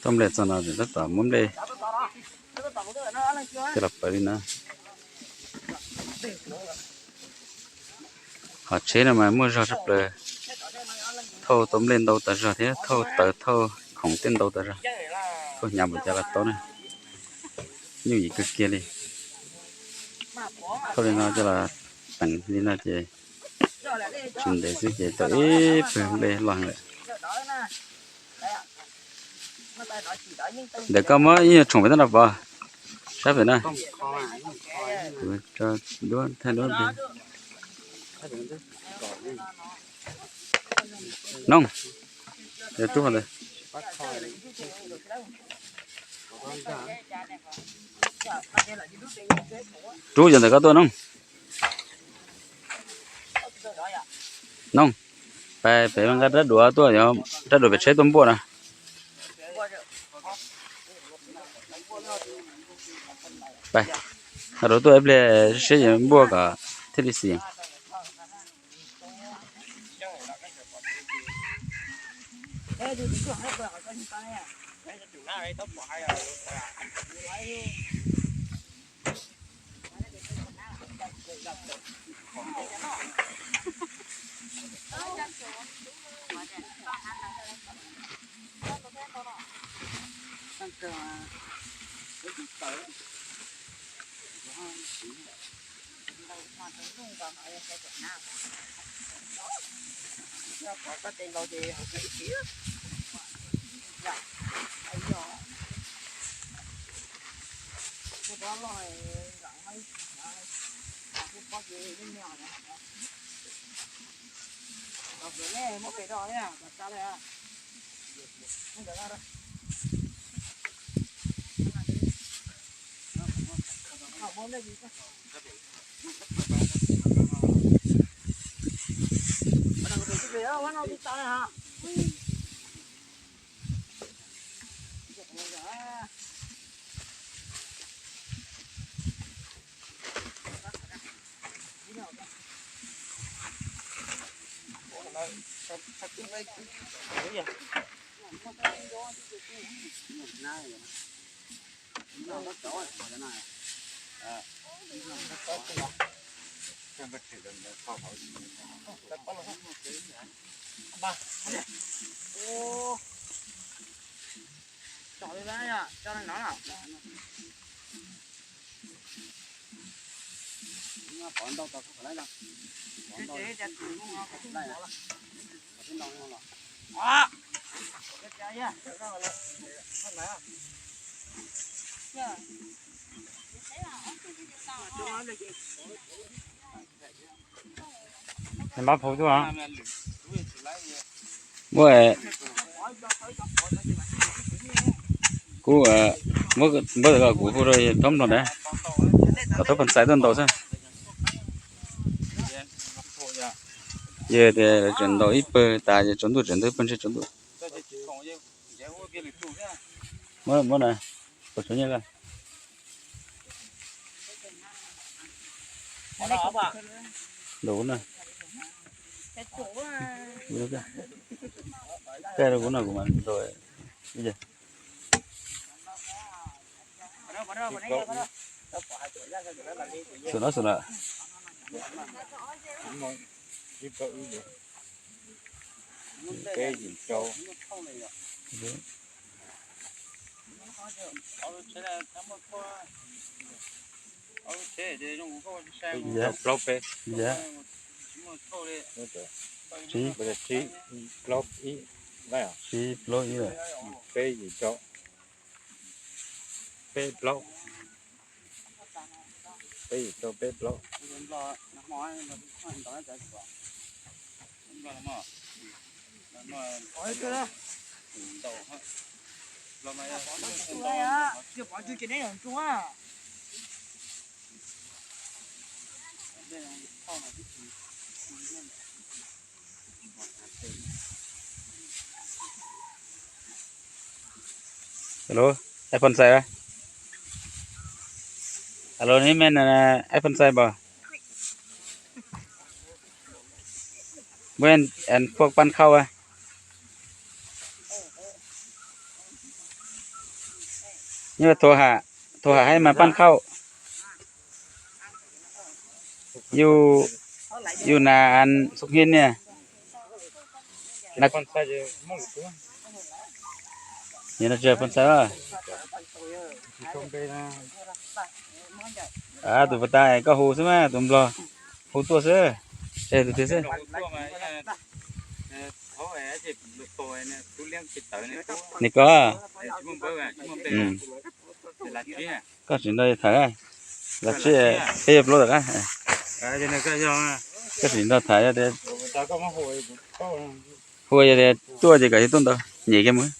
Tau nplej txog no tab tom muab nplej coj los pawv li no. Hom tsheb no mas muaj zog tshaj plaws, thauj tau nplej ntau tas zog thiab thauj tawv thauj khoom tej ntau tas zog. Thauj hnyav npaum cas los tau na, nyuj yim kawg kiag li. Thauj li no coj los teem li no ces tsis ntev xwb ces tau ib pawg nplej loj heev lawm. Ntawm koj muab ib nyuag tshoom pem toj no pov, sab pem na. Kuv tso duab thaij duab. Noog, rub qhov ntawd. Rub cov ntawm koj tuaj Noog. Noog, pais pem nqa rab duav tuaj, rab duav pem tsheb tuaj npuaj na. Pais, nqa duav tuaj ib pliag seb npuaj kom thiaj li xis. Muab, kuv, muab npawb kom kuv hu rau thoob nrog ntawd, kom thoob phas xais tuaj ntaus xwb. Yog tias tseem ntaus ib pawg tas ces tsaus ntuj tseem ntaus ib pawg ntshe tsaus ntuj. Muab, muab na, kom tshuav nyiaj ko. Ntaus kuv na. Kaj rau kuv no kuv mam ntaus. Xum no xum na. Plaub peb, tsib, plaub ib, peb yim rau, peb plaub, peb yim rau peb plaub. Alo, iPhone xais a? Alo, neb me iPhone xais npaum? Muab en phuaj pab khauj a. Nyob thua ha, thua ha haib mas paj khauj. Yus, yus nas xub hib niaj. Yus no tsis paj xaib. Tus puas tas koj hu xwb mas tus nplog hu tuaj xwb. Tseg tus twg xwb. Nim koj, koj tsis nrog tham, los tsis peb yuav plaub tom qab. Koj tsis nrog tham, yog tias hu yog tias tuaj ces kom yus tuaj ntau, nyem kiag mus.